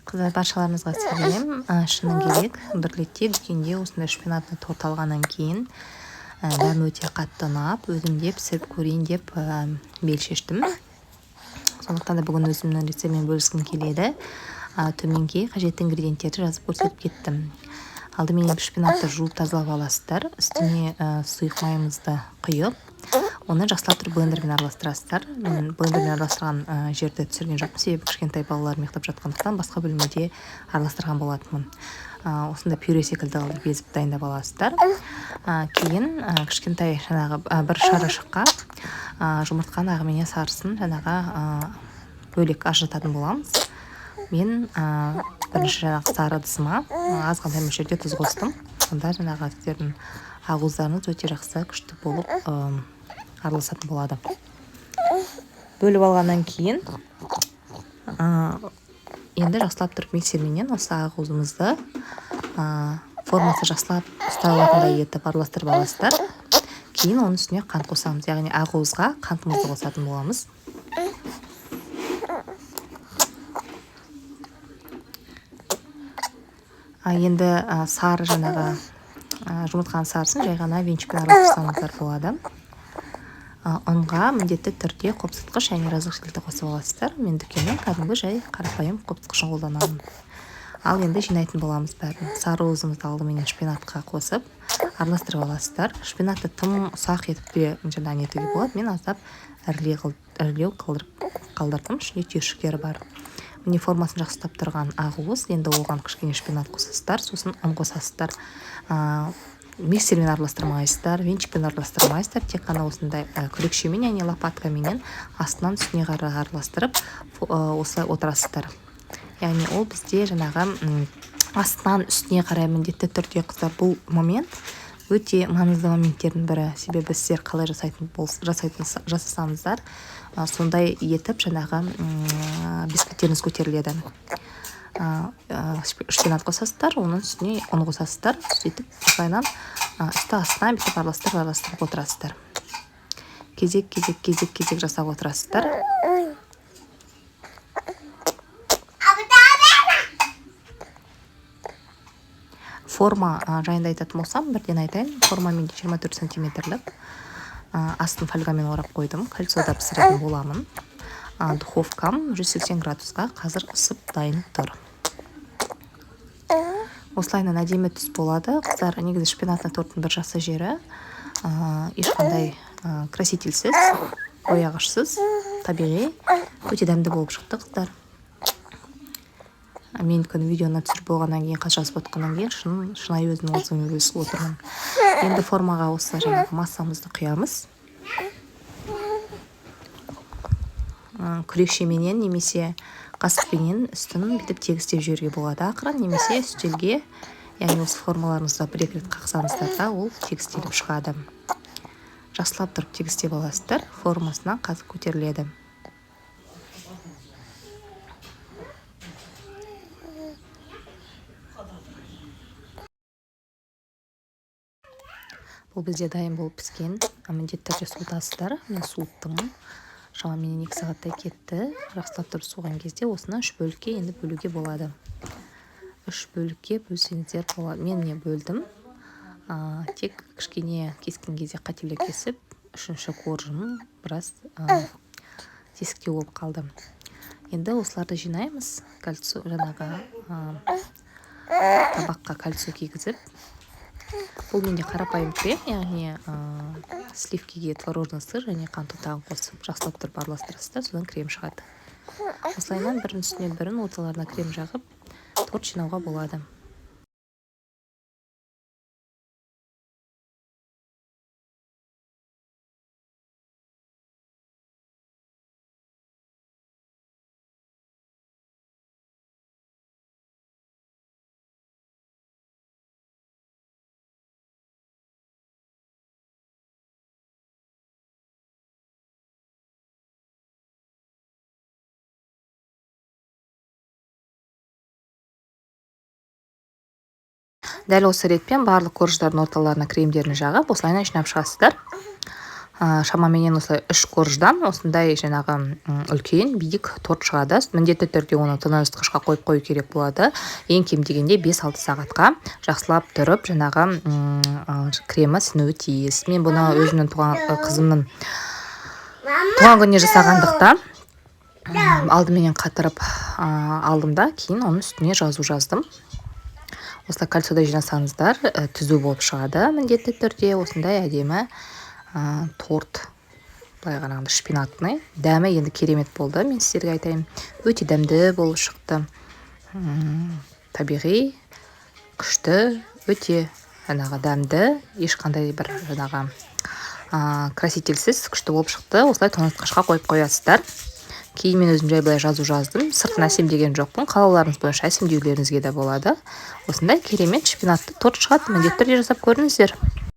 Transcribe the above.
Қыздар, баршаларыңызға сәлем! Шыны керек, бір ретте дүкенде осындай шпинатный торт алғаннан кейін дәмі өте қатты ұнап, өзім де пісіріп көрейін деп бел шештім. Сондықтан да бүгін өзімнің рецептіммен бөліскім келеді. Төменге қажетті ингредиенттерді жазып көрсетіп кеттім. Алдыменен шпинатты жуып, тазалап аласыздар. Үстіне сұйық майымызды құйып, оны жақсылап тұрып блендермен араластырасыздар. Мен блендермен араластырған жерді түсірген жоқпын, себебі кішкентай балаларым ұйықтап жатқандықтан, басқа бөлмеде араластырған болатынмын. Осындай пюре секілді қылып езіп, дайындап аласыздар. Кейін кішкентай жаңағы бір шарышыққа жұмыртқаның ағы менен сарысын жаңағы бөлек ажырататын боламыз. Мен бірінші жаңағы сары ыдысыма азғантай мөлшерде тұз қостым. Сонда жаңағы сіздердің ақуыздарыңыз өте жақсы, күшті болып араласатын болады. Бөліп алғаннан кейін енді жақсылап тұрып миксерменен осы ақуызымызды формасы жақсылап ұстай алатындай етіп араластырып аласыздар. Кейін оның үстіне қант қосамыз, яғни ақуызға қантымызды қосатын боламыз. Енді сары жаңағы жұмыртқаның сарысын жай ғана венчикпен араластырсаңыздар болады. Ұнға міндетті түрде қопсытқыш және разрыхлитель қосып аласыздар. Мен дүкеннің кәдімгі жай қарапайым қопсытқышын қолданамын. Ал енді жинайтын боламыз бәрін. Сары уызымызды алдыменен шпинатқа қосып, араластырып аласыздар. Шпинатты тым ұсақ етіп те жаңағы нетуге болады. Мен аздап ірілеу қалдырдым, ішінде түйіршіктері бар. Міне, формасын жақсы ұстап тұрған ақуыз. Енді оған кішкене шпинат қосасыздар, сосын ұн қосасыздар. Миксермен араластырмайсыздар, венчикпен араластырмайсыздар, тек қана осындай күрекшемен, яғни лопаткаменен астынан үстіне қарай араластырып, осылай отырасыздар. Яғни ол бізде жаңағы астынан үстіне қарай міндетті түрде. Қыздар, бұл момент өте маңызды моменттердің бірі, себебі сіздер қалай жасайтын жасасаңыздар, сондай етіп жаңағы бисквиттеріңіз көтеріледі. Шпинат қосасыздар, оның үстіне ұн қосасыздар. Сөйтіп, осылайынан үсті астынан бүйтіп араластырып, араластырып отырасыздар. Кезек, кезек, кезек, кезек жасап отырасыздар. Форма жайында айтатын болсам, бірден айтайын: форма менде 24 сантиметрлік. Астын фольгамен орап қойдым, кольцода пісіретін боламын. Духовкам 180 градусқа қазір ысып, дайын тұр. Осылайынан әдемі түс болады. Қыздар, негізі шпинатный торттың бір жақсы жері, ешқандай красительсіз, бояғышсыз, табиғи, өте дәмді болып шықты. Қыздар, мен күні видеоны түсіріп болғаннан кейін, қазір жазып отқаннан кейін шынайы өзімнің отзывыммен бөлісіп отырмын. Енді формаға осы жаңағы массамызды құямыз. Күрекшеменен немесе қасықпенен үстін бүйтіп тегістеп жіберуге болады ақырын, немесе үстелге, яғни осы формаларыңызда бір екі рет қақсаңыздар да, ол тегістеліп шығады. Жақсылап тұрып тегістеп аласыздар, формасынан қазір көтеріледі. Бұл бізде дайын болып піскен. Міндетті түрде суытасыздар. Мен суыттым, шамамен 2 сағаттай кетті. Жақсылап тұрып суыған кезде осыны үш бөлікке енді бөлуге болады. Үш бөлікке бөлсеңіздер болады. Мен міне бөлдім. Тек кішкене кескен кезде қателеу кесіп, үшінші коржым біраз тесіктеу болып қалды. Енді осыларды жинаймыз кольцо, жаңағы табаққа кольцо кигізіп. Бұл менде қарапайым крем, яғни сливкиге творожный сыр және қант ұнтағын қосып, жақсылап тұрып араластырасыздар, содан крем шығады. Осылайынан бірінің үстіне бірін, орталарына крем жағып, торт жинауға болады. Дәл осы ретпен барлық корждардың орталарына кремдерін жағып, осылайынан жинап шығасыздар. Шамаменен осылай үш корждан осындай жаңағы үлкен, биік торт шығады. Міндетті түрде оны тоңазытқышқа қойып қою керек болады, ең кем дегенде 5-6 сағатқа. Жақсылап тұрып жаңағы кремі сіңуі тиіс. Мен бұны өзімнің туған қызымның туған күніне жасағандықтан, алдыменен қатырып алдым да, кейін оның үстіне жазу жаздым. Осылай кольцода жинасаңыздар, түзу болып шығады. Міндетті түрде осындай әдемі торт. Былай қарағанда шпинатный, дәмі енді керемет болды, мен сіздерге айтайын, өте дәмді болып шықты. Табиғи, күшті, өте жаңағы дәмді, ешқандай бір жаңағы красительсіз күшті болып шықты. Осылай тоңазытқышқа қойып қоясыздар. Кейін мен өзім жай былай жазу жаздым, сыртын әсемдеген жоқпын. Қалауларыңыз бойынша әсемдеулеріңізге де болады. Осындай керемет шпинатты торт шығады, міндетті түрде жасап көріңіздер.